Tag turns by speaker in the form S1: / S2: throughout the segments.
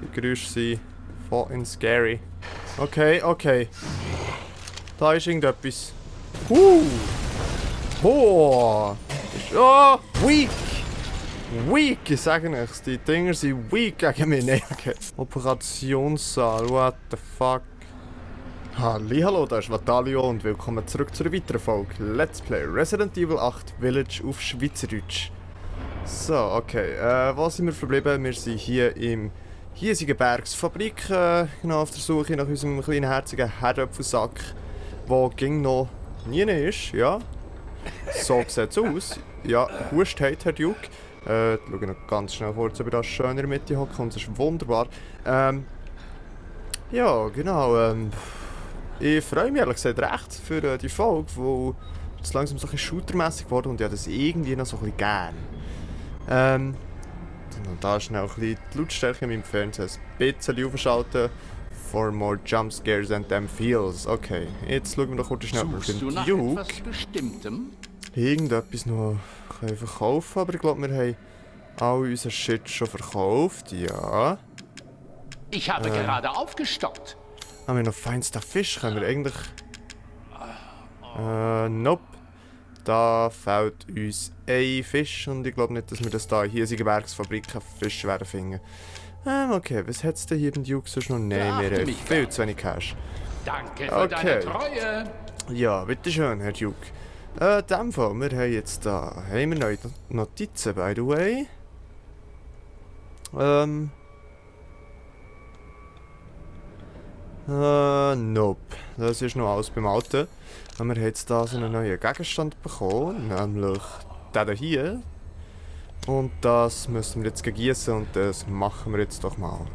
S1: Die Geräusche sind fucking scary. Okay, okay. Da ist irgendetwas. Oh! Oh! Weak! Weak! Ich sage nichts. Die Dinger sind weak gegen mich. Nein, okay. Operationssaal. What the fuck? Hallihallo, da ist Vatalio und willkommen zurück zu einer weiteren Folge Let's Play Resident Evil 8 Village auf Schweizerdeutsch. So, okay. Wo sind wir verblieben? Wir sind hier im hiesigen Bergsfabrik. Genau auf der Suche nach unserem kleinen herzigen Herdöpfelsack, der ging noch nie ist. Ja. So sieht es aus. Ja, Hust hat Herr Duke. Schauen wir noch ganz schnell kurz, ob ich das schön in der Mitte hocke. Und das ist wunderbar. Ja, genau. Ich freue mich ehrlich gesagt recht für die Folge, wo es langsam so ein bisschen shootermässig geworden und ich habe das irgendwie noch so ein bisschen gern. Und da schnell ein bisschen die Lautstärke in meinem Fernseher ein bisschen aufschalten. For more jump scares and them feels. Okay, jetzt schauen wir noch kurz schnell auf den Duke. Irgendetwas noch können verkaufen, aber ich glaube, wir haben all unseren Shit schon verkauft, ja.
S2: Ich habe gerade aufgestockt.
S1: Haben wir noch feinster Fisch? Können wir eigentlich... nope. Da fehlt uns ein Fisch und ich glaube nicht, dass wir das da in hiesigen Bergsfabriken Fisch werden finden. Okay, was hat's denn hier im Duke sonst noch? Nein, wir haben viel zu wenig Cash.
S2: Danke für deine Treue.
S1: Ja, bitteschön, Herr Duke. In dem Fall, wir haben jetzt da... Haben wir neue Notizen, by the way? Nope. Das ist noch alles beim Alten. Und wir haben jetzt da so einen neuen Gegenstand bekommen, nämlich den hier. Und das müssen wir jetzt gießen und das machen wir jetzt doch mal.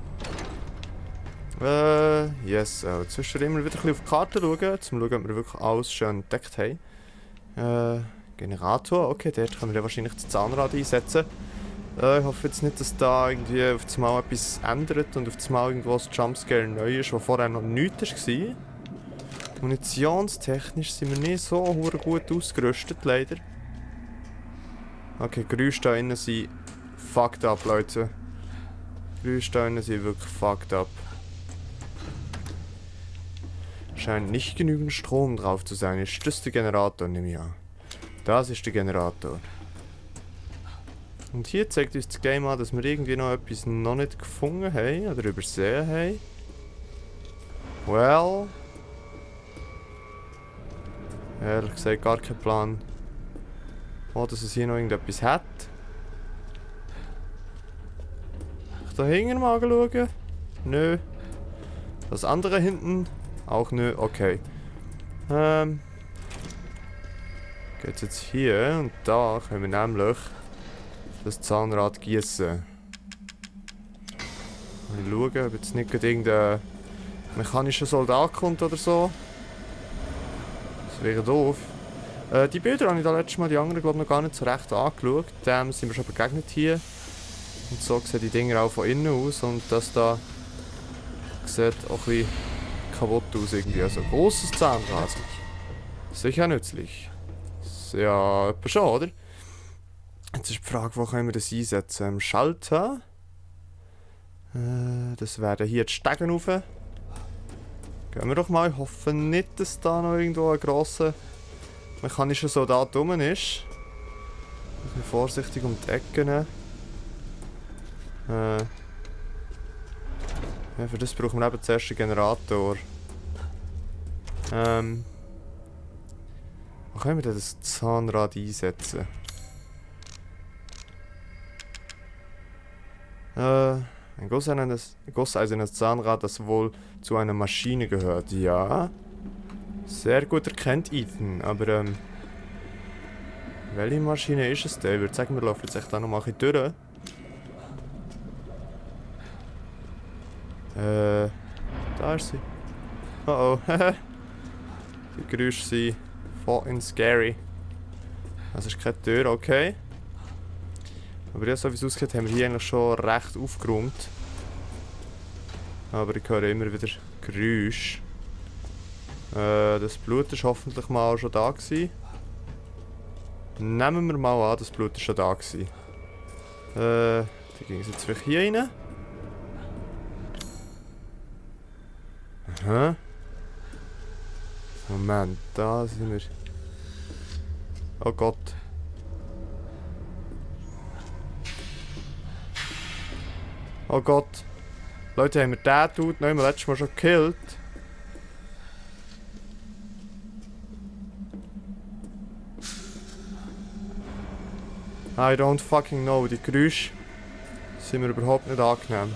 S1: Yes, zwischendurch immer wieder ein bisschen auf die Karte schauen, um zu schauen, ob wir wirklich alles schön entdeckt haben. Generator, okay, dort können wir wahrscheinlich das Zahnrad einsetzen. Ich hoffe jetzt nicht, dass da irgendwie auf einmal etwas ändert und auf einmal irgendwo ein Jumpscare neu ist, was vorher noch nichts war. Munitionstechnisch sind wir nicht so gut ausgerüstet, leider. Okay, Geräusche da innen sind fucked up, Leute. Geräusche da innen sind wirklich fucked up. Scheint nicht genügend Strom drauf zu sein. Ist das der Generator? Nehme ich an. Das ist der Generator. Und hier zeigt uns das Game an, dass wir irgendwie noch etwas noch nicht gefunden haben oder übersehen haben. Well. Ehrlich gesagt gar kein Plan. Oh, dass es hier noch irgendetwas hat. Ich da hinten mal schauen? Nö. Das andere hinten? Auch nö. Okay. Geht's jetzt hier und da können wir nämlich das Zahnrad gießen. Mal schauen, ob jetzt nicht gerade irgendein mechanischer Soldat kommt oder so. Das wäre doof. Die Bilder habe ich da letztes Mal, die anderen glaube noch gar nicht so recht angeschaut. Dem sind wir schon begegnet hier. Und so sehen die Dinger auch von innen aus und das da sieht auch ein bisschen kaputt aus irgendwie. Also großes Zahnrad. Sicher nützlich. Ja, etwa schon, oder? Jetzt ist die Frage, wo können wir das einsetzen? Im Schalter. Das werden hier die Stegen rauf. Gehen wir doch mal. Ich hoffe nicht, dass da noch irgendwo ein grosser mechanischer Soldat rum ist. Ein bisschen vorsichtig um die Ecken. Ja, für das brauchen wir eben zuerst den Generator. Wo können wir denn das Zahnrad einsetzen? Ein gusseisernes Zahnrad, das wohl zu einer Maschine gehört. Ja. Sehr gut erkannt, Ethan. Aber, welche Maschine ist es denn? Ich würde sagen, wir laufen jetzt echt da noch mal ein bisschen durch. Da ist sie. Oh oh. Die Geräusche sind fucking scary. Das ist keine Tür, okay. Aber ja, so wie es aussieht, haben wir hier eigentlich schon recht aufgeräumt. Aber ich höre immer wieder Geräusche. Das Blut ist hoffentlich mal schon da gewesen. Nehmen wir mal an, das Blut ist schon da gewesen. Da ging es jetzt vielleicht hier rein. Hä? Moment, da sind wir. Oh Gott. Oh Gott. Leute, haben wir den Dude noch immer letztes Mal schon gekillt? I don't fucking know. Die Geräusche sind mir überhaupt nicht angenehm.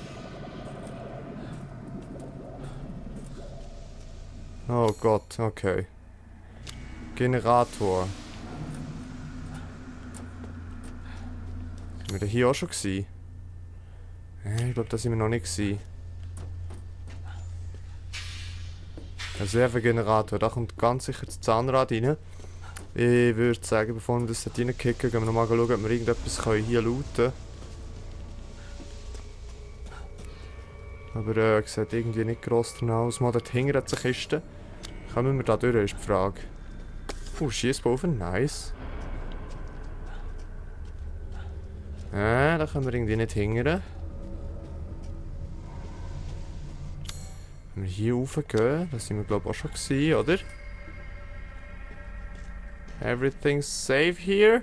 S1: Oh Gott, okay. Generator. Sind wir denn hier auch schon gewesen? Ich glaube, da sind wir noch nicht gewesen. Reservegenerator, da kommt ganz sicher das Zahnrad rein. Ich würde sagen, bevor wir das reinkicken, gehen wir nochmal schauen, ob wir irgendetwas hier looten können. Aber sieht irgendwie nicht gross dran aus. Mal dort hinten hat es eine Kiste. Kommen wir da durch, ist die Frage. Schießpulver, nice. Da können wir irgendwie nicht hingern. Wenn wir hier raufgehen, da sind wir glaube ich auch schon gewesen, oder? Everything's safe here.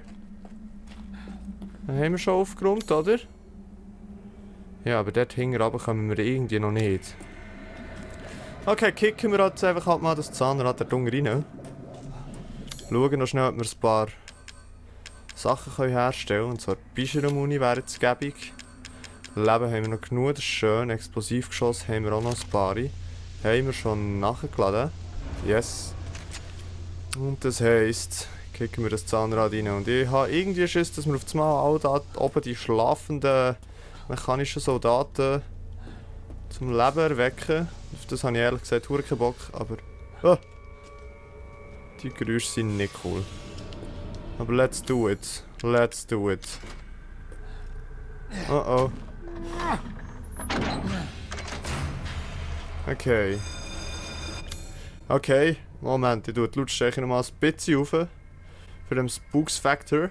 S1: Da haben wir schon aufgeräumt, oder? Ja, aber dort hinten runter kommen wir irgendwie noch nicht. Okay, kicken wir jetzt einfach halt mal das Zahnrad da unten rein. Schauen noch schnell, ob wir ein paar Sachen herstellen können. Und zwar Bischere-Muni wäre jetzt gäbig. Leben haben wir noch genug, das ist schön. Explosivgeschoss haben wir auch noch ein paar. Haben wir schon nachgeladen. Yes. Und das heisst, kicken wir das Zahnrad rein. Und ich habe irgendwie Schiss, dass wir auf das Mal auch da oben die schlafenden mechanischen Soldaten zum Leben erwecken. Auf das habe ich ehrlich gesagt verdammt keinen Bock, aber... Oh, die Geräusche sind nicht cool. Aber let's do it. Let's do it. Oh oh. Okay. Okay, Moment, ich tue die Lautstärke nochmal ein bisschen rauf. Für den Spooks Factor.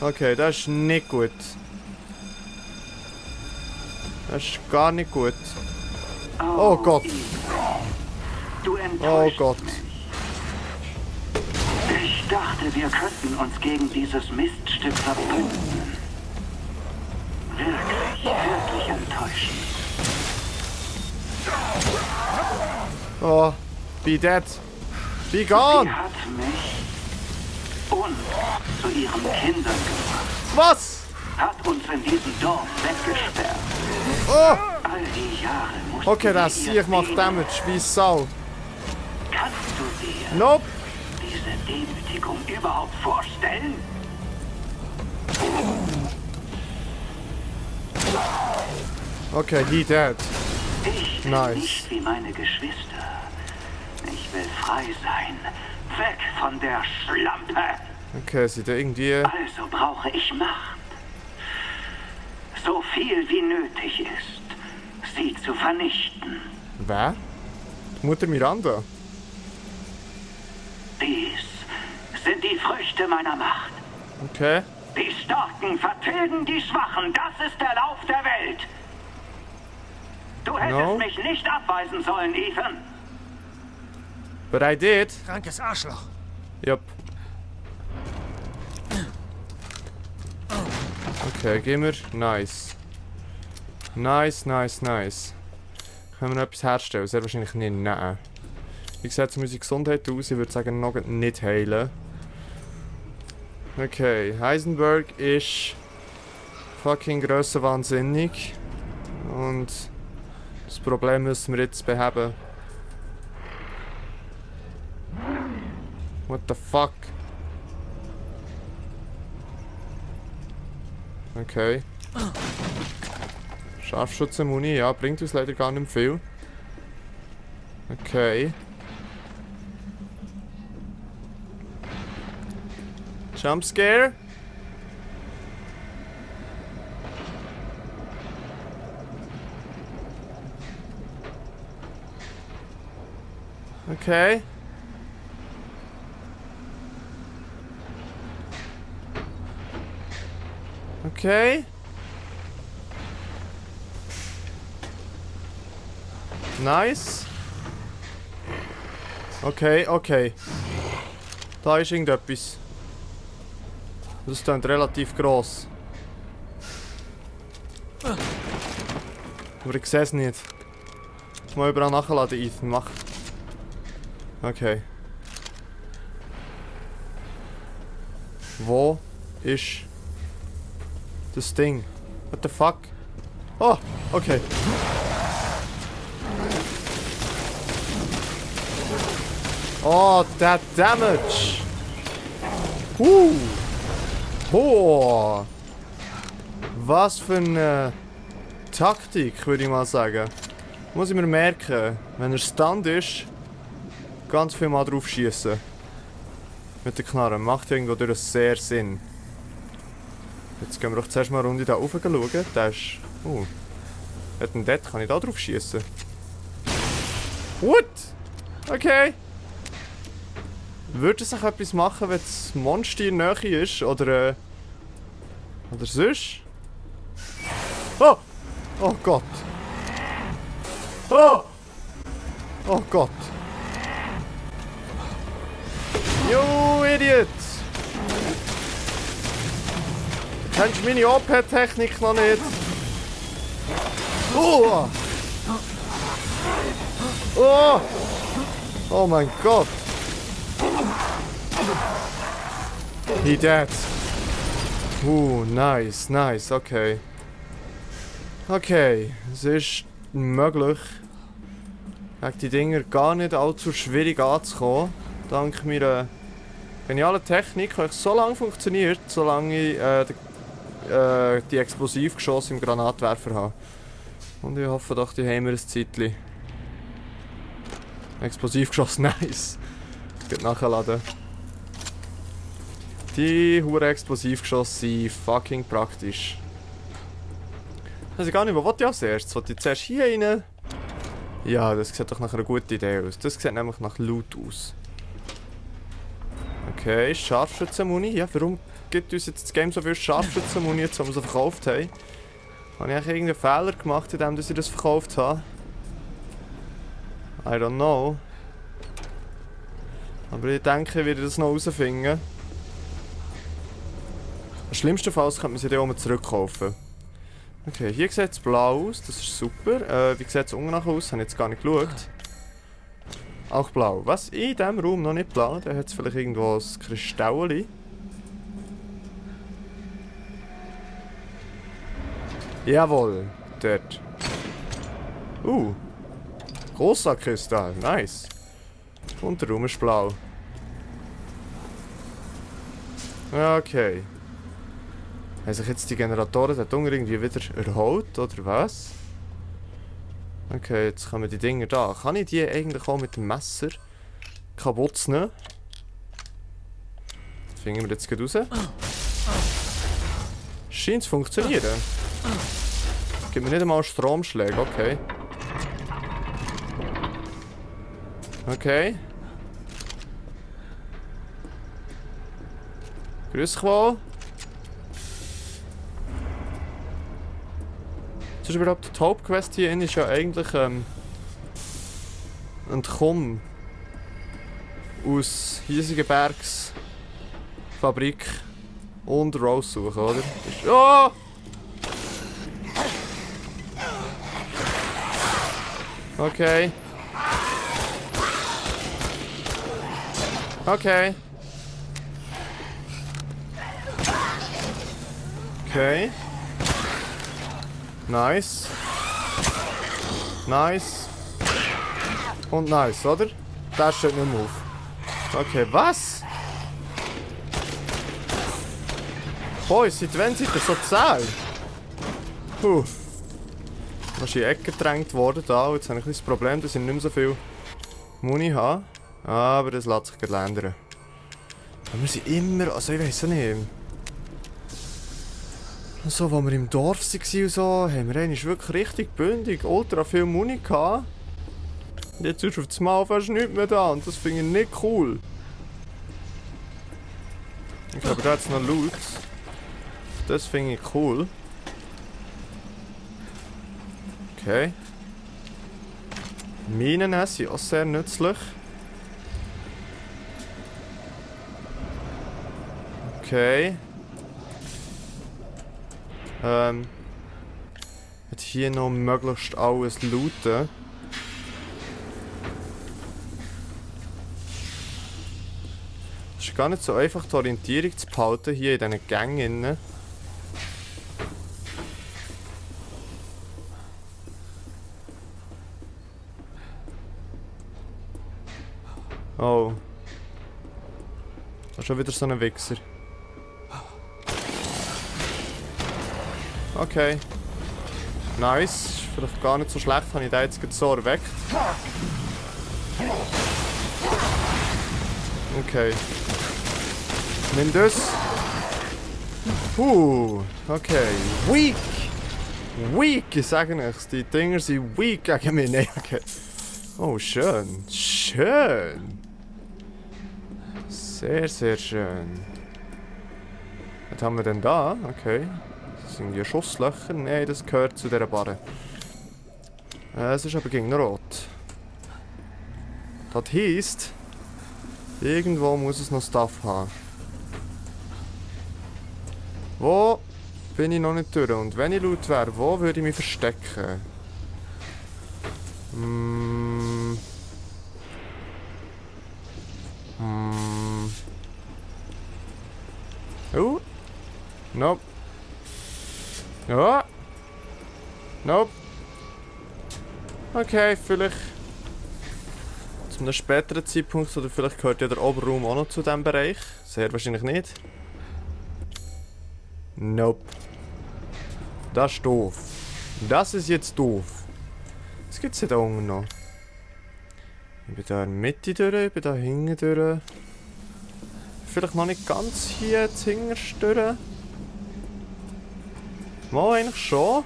S1: Okay, das ist nicht gut. Das ist gar nicht gut. Oh Gott. Oh Gott.
S3: Ich dachte, wir könnten uns gegen dieses Miststück verbünden. Wirklich enttäuschend.
S1: Oh, be dead. Be gone.
S3: Sie hat mich und zu ihren Kindern gemacht.
S1: Was?
S3: Hat uns in diesem Dorf weggesperrt.
S1: Oh.
S3: All die Jahre mussten
S1: Okay, das
S3: wir
S1: Sieg macht Damage wie Sau.
S3: Kannst du dir
S1: Nope.
S3: diese Demütigung überhaupt vorstellen?
S1: Okay, he dead.
S3: Ich bin
S1: Nice.
S3: nicht wie meine Geschwister. Ich will frei sein. Weg von der Schlampe.
S1: Okay, sieht irgendwie...
S3: Also brauche ich Macht. So viel wie nötig ist, sie zu vernichten.
S1: Wer? Die Mutter Miranda.
S3: Dies sind die Früchte meiner Macht.
S1: Okay.
S3: Die Starken vertilgen die Schwachen. Das ist der Lauf der Welt. Du hättest
S1: No.
S3: mich nicht abweisen sollen, Ethan.
S1: But I did.
S4: Krankes Arschloch.
S1: Yep. Okay, gehen wir. Nice. Nice, nice, nice. Können wir noch etwas herstellen? Sehr wahrscheinlich nicht. Nein. Wie sieht es um unsere Gesundheit aus? Ich würde sagen, noch nicht heilen. Okay, Heisenberg ist fucking grössenwahnsinnig. Und das Problem müssen wir jetzt beheben. What the fuck? Okay. Scharfschützenmuni, ja, bringt uns leider gar nicht viel. Okay. Jumpscare? Okay. Okay. Nice. Okay, okay. Da ist irgendetwas. Das klingt relativ gross. Aber ich sehe es nicht. Mal überall nachladen, Ethan. Mach. Okay. Wo ist das Ding? What the fuck? Oh, okay. Oh, that damage! Oh! Was für eine Taktik, würde ich mal sagen. Muss ich mir merken, wenn er stunned ist, ganz viel mal drauf schießen. Mit der Knarre. Macht irgendwo durch sehr Sinn. Jetzt gehen wir doch zuerst mal eine Runde da rauf schauen. Der ist... Hat denn dort? Kann ich da drauf schießen? What? Okay. Würde es sich etwas machen, wenn das Monster in der Nähe ist? Oder sonst? Oh! Oh Gott! Oh! Oh Gott! You Idiot! Du kennst meine OP-Technik noch nicht. Oh! Oh! Oh mein Gott! He dead. Nice, nice, okay. Okay, es ist möglich, gegen die Dinger gar nicht allzu schwierig anzukommen. Dank meiner genialen Technik, die so lange funktioniert, solange ich die Explosivgeschosse im Granatwerfer habe. Und ich hoffe doch, die haben wir ein Zeitchen. Explosivgeschoss, nice. Geht nachladen. Die hure Explosivgeschosse sind fucking praktisch. Ich weiß gar nicht, wo will ich als erstes? Will ich zuerst hier rein? Ja, das sieht doch nach einer guten Idee aus. Das sieht nämlich nach Loot aus. Okay, Scharfschützenmuni. Ja, warum gibt uns jetzt das Game so viel Scharfschützenmuni, jetzt haben wir sie verkauft haben? Habe ich eigentlich irgendeinen Fehler gemacht, indem ich das verkauft habe? I don't know. Aber ich denke, ich werde das noch herausfinden. Schlimmstenfalls könnte man sie dann auch mal zurückkaufen. Okay, hier sieht es blau aus, das ist super. Wie sieht es unten nachher aus? Habe ich jetzt gar nicht geschaut. Auch blau. Was? In diesem Raum noch nicht blau? Da hat es vielleicht irgendwo ein Kristall. Jawohl, dort. Großer Kristall, nice. Und der Raum ist blau. Okay. Haben sich jetzt die Generatoren dort unten irgendwie wieder erholt, oder was? Okay, jetzt kommen die Dinger da. Kann ich die eigentlich auch mit dem Messer kaputt nehmen? Das finden wir jetzt raus. Scheint zu funktionieren. Gibt mir nicht einmal Stromschläge, okay. Okay. Grüß dich wohl. Das ist überhaupt die Hauptquest hier ist ja eigentlich entkommen aus Hiesigenbergs Fabrik und Rose suchen, oder? Oh! Okay. Okay. Okay. Nice. Nice. Und nice, oder? Das steht nicht mehr auf. Okay, was? Boah, seit wann seid ihr so zäh? Da ist in die Ecke gedrängt worden da. Jetzt habe ich das Problem, dass ich nicht mehr so viel Muni habe. Aber das lässt sich gerade ändern. Aber wir sind immer... Also ich weiß auch nicht... So, als wir im Dorf waren und so, haben wir eigentlich wirklich richtig bündig ultra viel Muni gehabt. Jetzt ist auf das Mal fast nichts mehr da und das finde ich nicht cool. Ich glaube, da hat es noch Loot. Das finde ich cool. Okay. Minen sind auch sehr nützlich. Okay. Jetzt hier noch möglichst alles looten. Es ist gar nicht so einfach, die Orientierung zu behalten hier in diesen Gängen. Oh. Da ist schon wieder so ein Wichser. Okay. Nice. Ist vielleicht gar nicht so schlecht, habe ich den jetzt gerade so erweckt. Okay. Nimm das. Okay. Weak! Weak, ich sage nichts. Die Dinger sind weak gegen mich. Nein, okay. Oh, schön. Schön. Sehr, sehr schön. Was haben wir denn da? Okay. Das sind die Schusslöcher. Nein, das gehört zu dieser Barre. Es ist aber gegen rot. Das heisst, irgendwo muss es noch Stuff haben. Wo bin ich noch nicht durch? Und wenn ich laut wäre, wo würde ich mich verstecken? Oh. Nope. Ja. Nope. Okay, vielleicht zu einem späteren Zeitpunkt, oder vielleicht gehört ja der Oberraum auch noch zu diesem Bereich. Sehr wahrscheinlich nicht. Nope. Das ist doof. Das ist jetzt doof. Was gibt es hier da unten noch? Ich bin da in der Mitte durch, ich bin da hinten durch. Vielleicht noch nicht ganz hier jetzt hinterst durch. Mal eigentlich schon.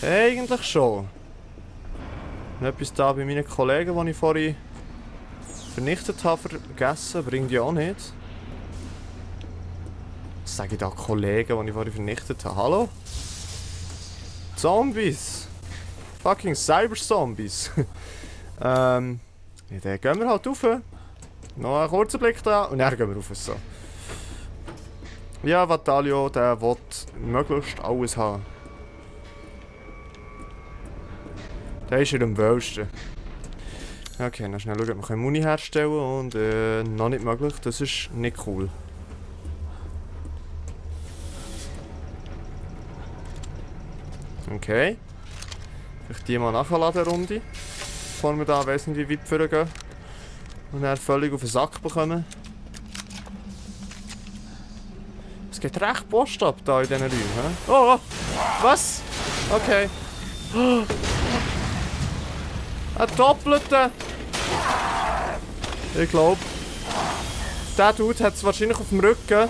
S1: Eigentlich schon. Und etwas da bei meinen Kollegen, die ich vorhin vernichtet habe, vergessen, bringt ja auch nicht. Was sage ich da, Kollegen, die ich vorhin vernichtet habe? Hallo? Zombies! Fucking Cyber-Zombies! Ja, dann gehen wir halt rauf. Noch einen kurzen Blick da und dann gehen wir rauf. So. Ja, Vatalio, der will möglichst alles haben. Der ist am wohlsten. Okay, dann schnell schauen, ob wir Muni herstellen und noch nicht möglich. Das ist nicht cool. Okay. Vielleicht die mal nachladen, Runde. Bevor wir da weiss nicht wie weit vorgehen. Und dann völlig auf den Sack bekommen. Es geht recht Post ab da in diesen Räumen. He? Oh, was? Okay. Oh. Ein Doppelter. Ich glaube. Der Dude hat es wahrscheinlich auf dem Rücken.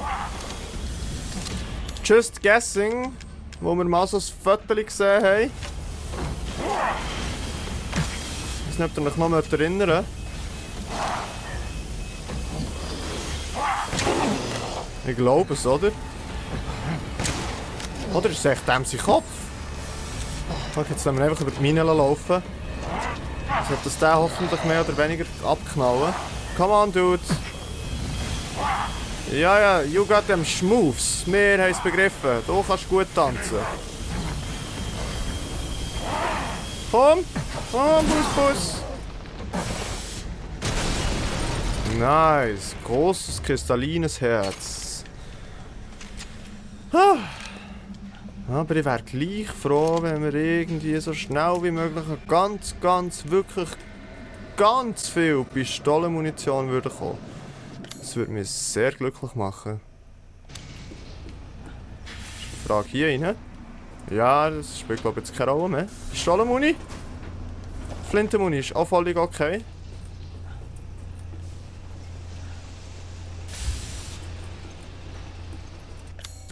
S1: Just guessing. Wo wir mal so ein Foto gesehen haben. Ich weiß nicht, ob ihr euch noch erinnern. Ich glaube es, oder? Oder ist es echt dem sein Kopf? Okay, jetzt lassen wir einfach über die Mine laufen. Jetzt wird das der hoffentlich mehr oder weniger abknallen. Come on, dude! Ja, ja, you got them Schmoves. Wir haben es begriffen. Du kannst gut tanzen. Komm! Komm, Bus! Nice. Großes, kristallines Herz. Aber ich wäre gleich froh, wenn wir irgendwie so schnell wie möglich wirklich ganz viel Pistolenmunition würden kommen. Das würde mich sehr glücklich machen. Frage hier rein. Ja, das spielt glaube ich jetzt keine Rolle mehr. Pistolenmuni? Flintenmuni ist auch völlig okay.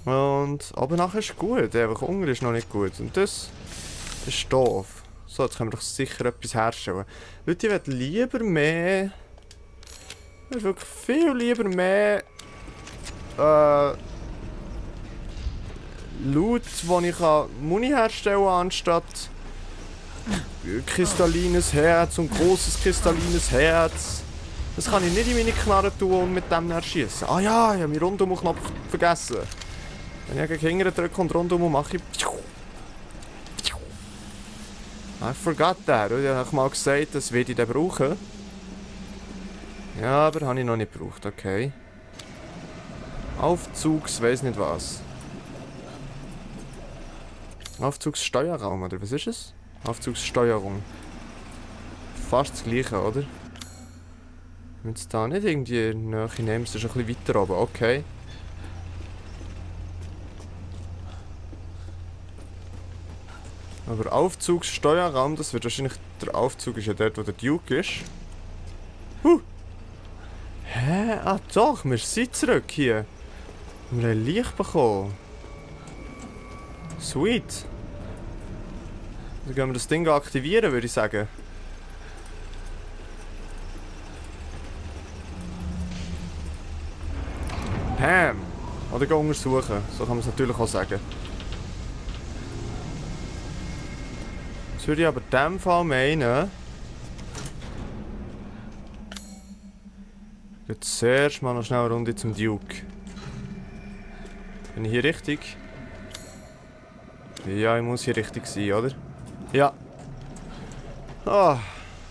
S1: Und aber nachher ist gut, einfach Hunger ist noch nicht gut. Und das ist doof. So, jetzt können wir doch sicher etwas herstellen. Leute, ich würde lieber mehr... Ich würde wirklich viel lieber mehr... Loot, wo ich Muni herstellen kann, anstatt kristallines Herz und großes kristallines Herz. Das kann ich nicht in meine Knarre tun und mit dem erschießen. Ah ja, ich habe meinen Rundum-Knopf vergessen. Wenn ich gegen hinten drücke und rundum mache ich... I forgot that. Ich habe mal gesagt, das werde ich dann brauchen. Ja, aber habe ich noch nicht gebraucht, okay. Aufzugs, weiss nicht was. Aufzugssteuerraum, oder was ist es? Aufzugssteuerung. Fast das gleiche, oder? Wenn es da nicht irgendwie näher nehmen, ist es ein bisschen weiter oben, okay. Aber Aufzugssteuerraum, das wird wahrscheinlich... Der Aufzug ist ja dort, wo der Duke ist. Hä? Ah doch, wir sind zurück hier. Wir haben Licht bekommen. Sweet. Dann gehen wir das Ding aktivieren, würde ich sagen. Bam! Oder gehen untersuchen. So kann man es natürlich auch sagen. Jetzt würde ich aber in diesem Fall meinen... Jetzt zuerst mal noch schnell eine Runde zum Duke. Bin ich hier richtig? Ja, ich muss hier richtig sein, oder? Ja. Ah.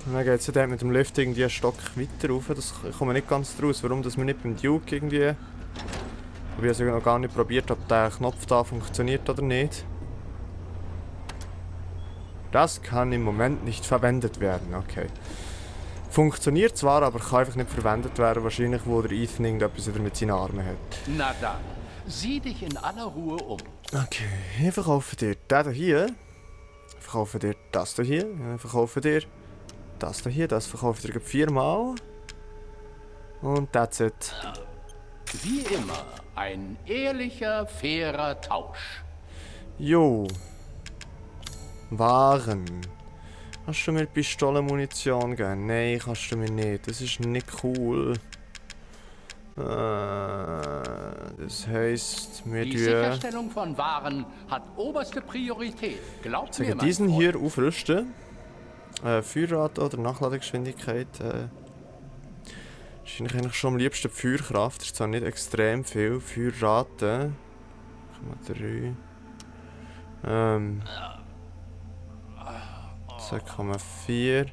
S1: Und dann geht es ja dort mit dem Lift irgendwie einen Stock weiter rauf. Ich komme nicht ganz draus, warum das wir nicht beim Duke irgendwie... Ich habe also noch gar nicht probiert, ob der Knopf da funktioniert oder nicht. Das kann im Moment nicht verwendet werden, okay. Funktioniert zwar, aber kann einfach nicht verwendet werden, wahrscheinlich, wo der Ethan irgendetwas wieder mit seinen Armen hat.
S2: Na dann, sieh dich in aller Ruhe um.
S1: Okay, ich verkaufe dir das hier. Ich verkaufe dir das hier. Ich verkaufe dir das hier. Das verkaufe ich dir 4-mal. Und that's it.
S2: Wie immer, ein ehrlicher, fairer Tausch.
S1: Jo. Waren. Kannst du mir Pistolenmunition geben? Nein, kannst du mir nicht. Das ist nicht cool. Das heisst, wir
S2: Die Sicherstellung von Waren hat oberste Priorität. Glaubt mir, mein
S1: diesen
S2: Freund.
S1: hier aufrüsten. Feuerrate oder Nachladegeschwindigkeit. Wahrscheinlich eigentlich schon am liebsten die Feuerkraft. Das ist zwar nicht extrem viel. Feuerrate. 3. 2,4.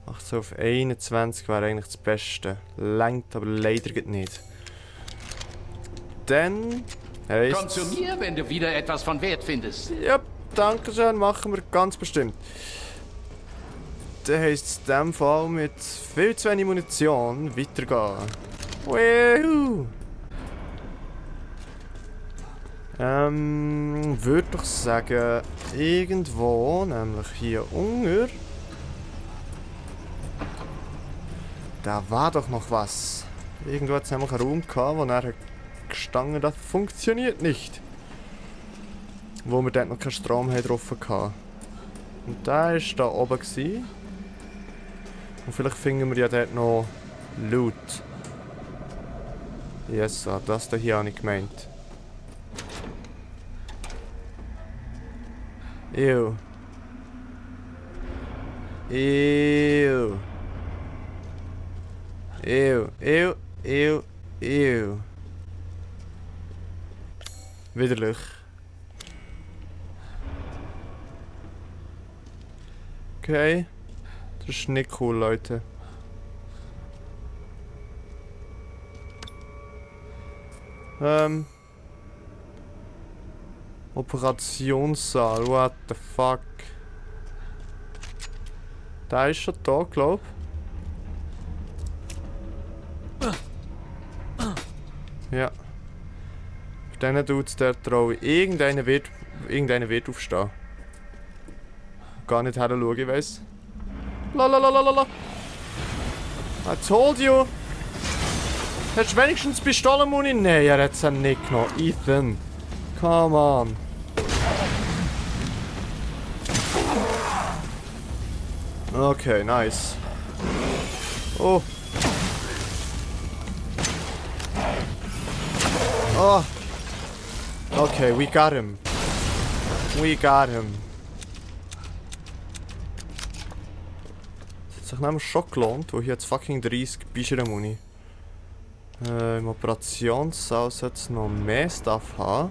S1: 18 auf 21 wäre eigentlich das Beste. Längt aber leider nicht. Dann heisst...
S2: Komm zu mir, wenn du wieder etwas von Wert findest.
S1: Ja, danke schön, machen wir ganz bestimmt. Dann heisst es in diesem Fall mit viel zu wenig Munition weitergehen. Woohoo! Würde doch sagen, irgendwo, nämlich hier unten. Da war doch noch was. Irgendwo hat es nämlich einen Raum gehabt, wo er gestanden, das funktioniert nicht. Wo wir dort noch keinen Strom drauf hatten. Und der war da oben. Und vielleicht finden wir ja dort noch Loot. Yes, das hier habe ich gemeint. Ew. Ew. Ew, ew, ew, ew. Widerlich. Okay. Das ist nicht cool, Leute. Operationssaal, what the fuck? Der ist schon da, glaub. Ja. Auf diesen Dudes der traue ich. Irgendeiner wird aufstehen. Gar nicht her schauen, ich weiss. Lalalala. I told you. Hättest du wenigstens Pistolenmuni? Nein, er hat es nicht genommen. Ethan. Come on. Okay, nice. Oh. Oh. Okay, we got him. We got him. Das hat sich nämlich schon gelohnt, wo ich jetzt fucking 30 bischern muss. Im Operationssaal sollte es noch mehr Stuff haben.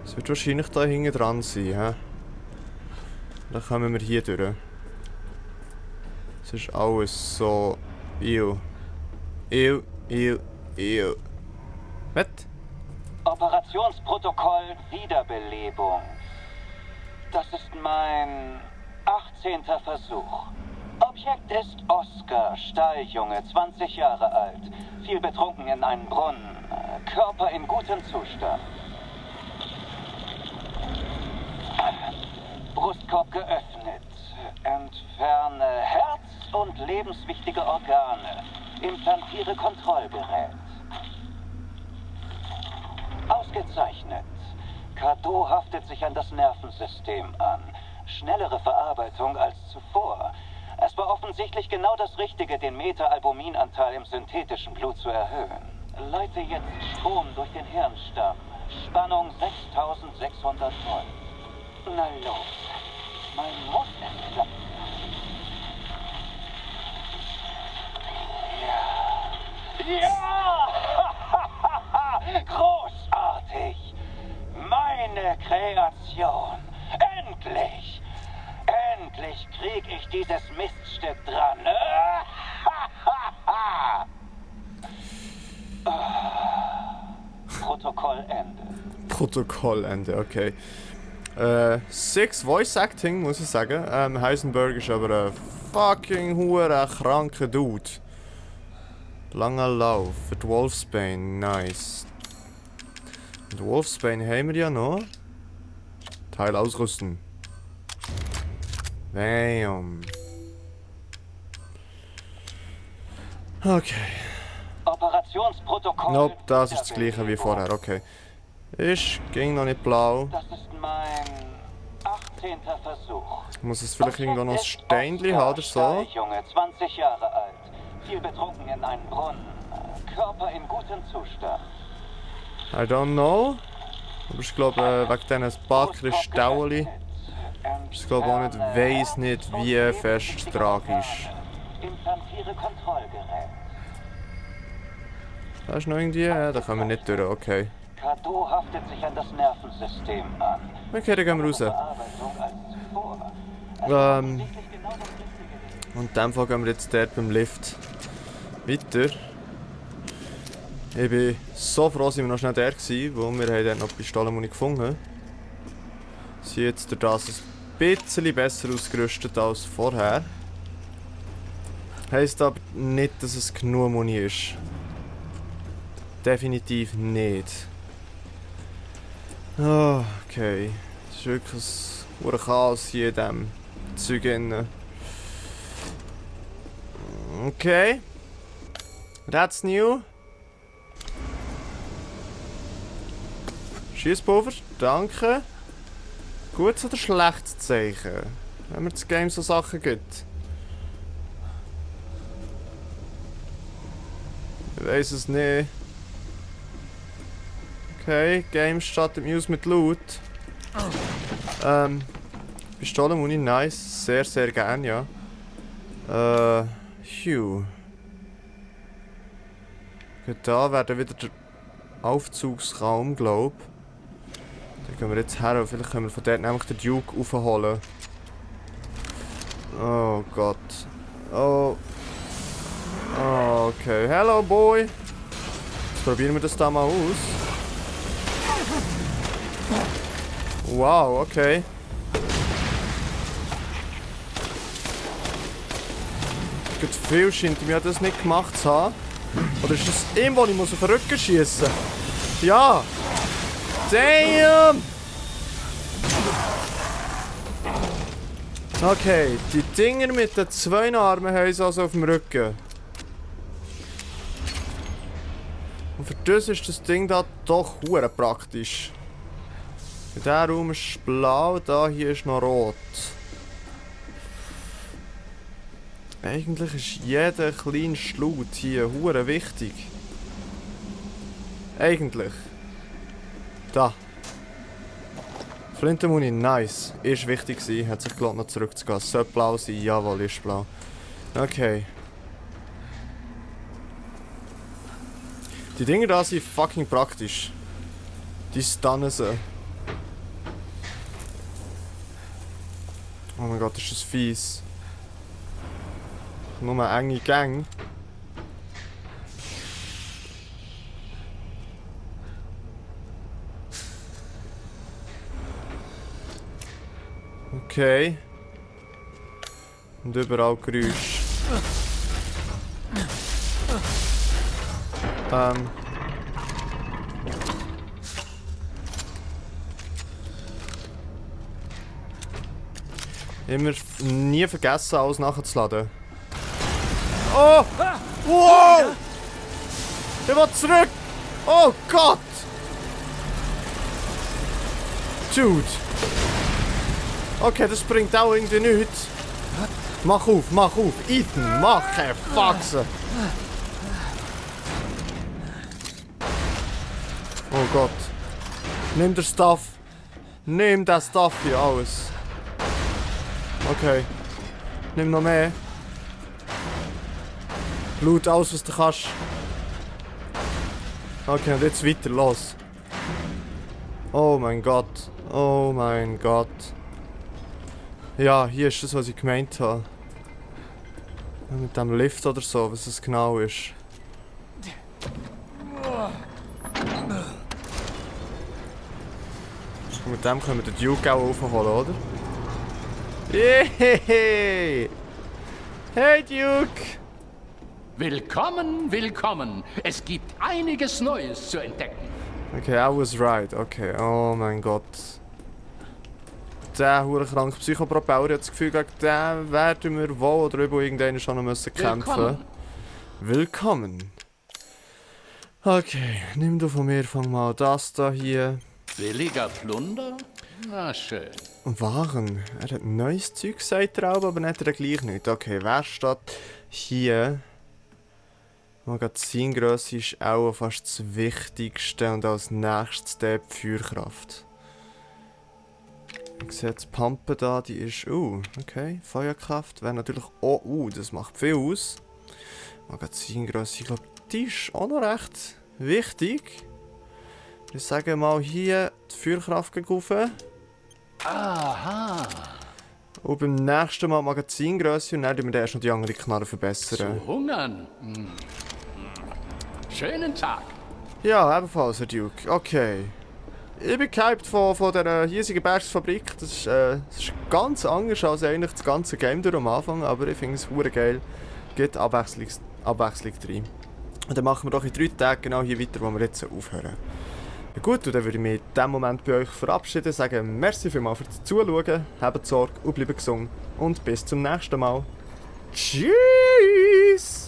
S1: Es wird wahrscheinlich da hinten dran sein, hä? Dann kommen wir hier durch. Es ist alles so... Ew. Ew, ew, ew. Was?
S4: Operationsprotokoll Wiederbelebung. Das ist mein 18. Versuch. Objekt ist Oscar, Stalljunge, 20 Jahre alt. Fiel betrunken in einen Brunnen. Körper in gutem Zustand. Brustkorb geöffnet. Entferne Herz und lebenswichtige Organe. Implantiere Kontrollgerät. Ausgezeichnet. Cadeau haftet sich an das Nervensystem an. Schnellere Verarbeitung als zuvor. Es war offensichtlich genau das Richtige, den Meta-Albuminanteil im synthetischen Blut zu erhöhen. Leite jetzt Strom durch den Hirnstamm. Spannung 6600 Volt. Na los. Man muss es klappen. Ja! Ja! Großartig! Meine Kreation! Endlich! Endlich krieg ich dieses Miststück dran! Protokollende.
S1: Protokollende, okay. Six Voice Acting, muss ich sagen. Heisenberg ist aber ein fucking hure kranker Dude. Langer Lauf für die Wolfsbane, nice. Und Wolfsbane haben wir ja noch. Teil ausrüsten. Bam. Okay.
S4: Operationsprotokoll.
S1: Nope, das ist das gleiche wie vorher, okay. Ging noch nicht blau.
S4: Das ist mein 18. Versuch.
S1: Muss es vielleicht irgendwo noch ein Steinchen haben oder so?
S4: Junge, 20 Jahre alt. Fiel betrunken in einen Brunnen. Körper in gutem Zustand.
S1: I don't know. Aber ich glaube, wegen diesen paar Kristallen ist es glaube auch nicht, weiss nicht, wie fest tragisch.
S4: Implantiere Kontrollgerät.
S1: Da ist noch irgendwie, ja, da kommen wir nicht durch, okay.
S4: Cadeau haftet sich an das Nervensystem an.
S1: Okay, dann gehen wir raus. Und in dem Fall gehen wir jetzt dort beim Lift weiter. Ich bin so froh, dass wir noch schnell der waren, wo wir haben dort noch Pistolenmuni gefunden haben. Sie sind jetzt durch das ein bisschen besser ausgerüstet als vorher. Heisst aber nicht, dass es genug Muni ist. Definitiv nicht. Oh, okay. Es ist wirklich ein Chaos hier in diesem Zeug drin. Okay. That's new. Schiesspulver, danke. Gutes oder schlechtes Zeichen? Wenn mir das Game so Sachen gibt. Ich weiss es nicht. Okay, Game startet mich aus mit Loot. Pistolenmuni, nice. Sehr, sehr gern, ja. Phew. Okay, da wäre wieder der Aufzugsraum, glaub. Da gehen wir jetzt her und vielleicht können wir von dort nämlich den Duke aufholen. Oh Gott. Oh. Oh, okay. Hello, boy. Jetzt probieren wir das da mal aus. Wow, okay. Gut, viel scheint mir das nicht gemacht zu haben. Oder ist das ihm, wo ich auf den Rücken schiessen muss? Ja! Damn! Okay, die Dinger mit den zwei Armen haben sie also auf dem Rücken. Und für das ist das Ding da doch hure praktisch. Der Raum ist blau, da hier ist noch rot. Eigentlich ist jeder kleine Schlot hier hure wichtig. Eigentlich. Da. Flintenmuni, nice. Ist wichtig gewesen, hat sich gelohnt noch zurückzugehen. Sollte blau sein, jawohl, ist blau. Okay. Die Dinger da sind fucking praktisch. Die stunnen sie. Oh mein Gott, ist das fies. Nur eine enge Gang. Okay. Und überall Geräusche. Immer nie vergessen, alles nachzuladen. Oh! Wow! Der will zurück! Oh Gott! Dude! Okay, das bringt auch irgendwie nichts. Mach auf, Ethan, mach Faxen! Oh Gott. Nimm den Stuff. Nimm den Stuff hier, alles. Okay. Nimm noch mehr. Loot alles, was du kannst. Okay, und jetzt weiter, los. Oh mein Gott. Oh mein Gott. Ja, hier ist das, was ich gemeint habe. Mit dem Lift oder so, was es genau ist. Und mit dem können wir den Duke auch aufholen, oder? Yay! Hey Duke!
S2: Willkommen, willkommen. Es gibt einiges Neues zu entdecken.
S1: Okay, I was right. Okay, oh mein Gott. Der hurenkranke Psychopropeller hat das Gefühl, gegen den werden wir wohl oder über irgendeinen schon noch müssen kämpfen. Willkommen. Okay, nimm du von mir, fang mal das da hier.
S2: Billiger Plunder? Na schön.
S1: Waren. Er hat neues Zeug gesagt, aber nicht er gleich nicht. Okay, Werkstatt hier. Magazingrösse ist auch fast das Wichtigste und als nächstes die Feuerkraft. Ich sehe die Pumpe da, die ist. Okay. Feuerkraft wäre natürlich auch. Das macht viel aus. Magazingrösse, ich glaube, die ist auch noch recht wichtig. Ich sage mal hier die Feuerkraft rauf.
S2: Aha.
S1: Und beim nächsten Mal Magazingrösse und dann werden wir erst noch die andere Knarre verbessern.
S2: Zu hungern. Schönen Tag.
S1: Ja, ebenfalls, Herr Duke. Okay. Ich bin gehypt von dieser hiesigen Bergsfabrik. Das ist ganz anders als eigentlich das ganze Game durch am Anfang, aber ich finde es verdammt geil. Geht Abwechslung rein. Und dann machen wir doch in 3 Tagen genau hier weiter, wo wir jetzt aufhören. Ja gut, und dann würde ich mich in diesem Moment bei euch verabschieden, sagen merci vielmals fürs Zuschauen, habt Sorge und bleibt gesund und bis zum nächsten Mal. Tschüss!